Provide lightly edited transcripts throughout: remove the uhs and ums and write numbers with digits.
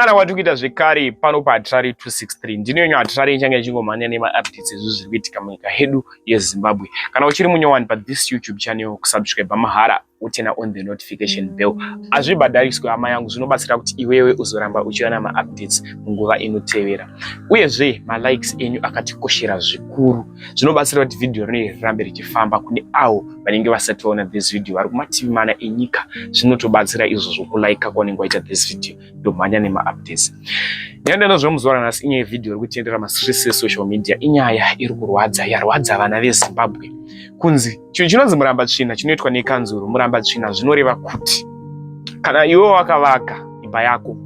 Kusangana kwatiri kuita zvekare pano paHatirari 263. Ndini wenyu Hatirari ichange ichingomhanya nemaupdates ezvinhu zviri kuitika munyika yedu yeZimbabwe. Kana uchiri munyowani pathis YouTube channel, kusubscribe mahara utena on the notification bell. Hazvibhadhariswe hama yangu, zvinobatsira kuti iwewe uzoramba uchiona maupdates munguva inotevera. Uyezve malikes enyu akatikoshera zvikuru, zvinobatsira kuti vhidhiyo rino rirambe richifamba kune avo vanenge vasati vaona this video vari kumativi mana enyika. Zvinotobatsira izvozvo kulaika kwaunenge waita this video. Ndomhanya nemaupdates. Nyaya ndinozwa muzuva ranhasi inyaya yevhidhiyo iri kutendera mastreets esocial media. Inyaya iri kurwadza, yarwadza vana veZimbabwe. Kunzi chinhu chinonzi muramba tsvina chinoitwa nekanzuru. Muramba tsvina zvinoreva kuti kana iwe wakavaka imba yako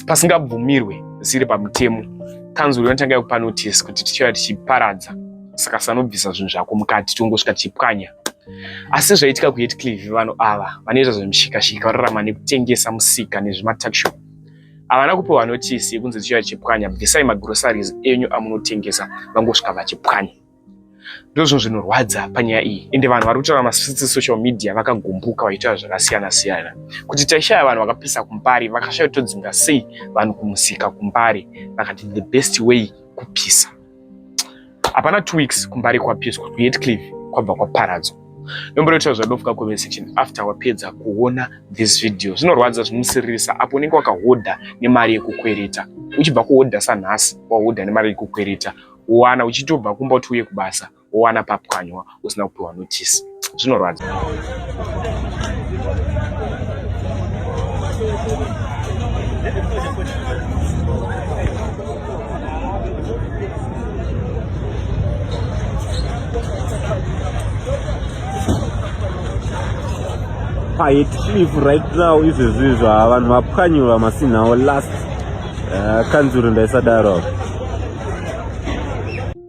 pasingabvumirwe zvisiri pamutemo, kanzuru inotanga yakupa notice kuti tichauya tichiparadza, saka sanobvisa zvinhu zvako mukati tongosvika tichipwanya. Asi zvaitika kuHeathcliff, vanhu ava vanoita zvemushikashika, vararama nekutengesa musika nezvimatuckshop, havana kupiwa notice yekunzi tichauya tichipwanya, bvisai magroceries enyu amunotengesa. Vangosvika vachipwanya. Ndozvinhu zvinorwadza panyaya iyi, ende vanhu vari kutaura masocial social media vakagumbuka, vachitaura zvakasiyana siyana kuti taishaya vanhu vakapisa kuMbare, vakashaya kutodzinga sei vanhu kumusika kuMbare. Vakati the best way kupisa. Hapana 2 weeks kuMbare kwapiswa, kuHeathcliff kwabva kwaparadzwa. Nombototaura zvadofuka comment section after wapedza kuona this video. Zvinorwadza, zvinosiririsa apo unenge wakahodha nemari yekukwereta, uchibva kuhodha sanhasi, wahodha nemari yekukwereta, wana uchitobva kumba kuti uye kubasa, wowana papwanywa usina kupiwa notice. Zvinorwadza. PaHeathcliff right now izvezvizvo, vanhu vapwanyiwa masinawo last kanzuru ndaisadaro.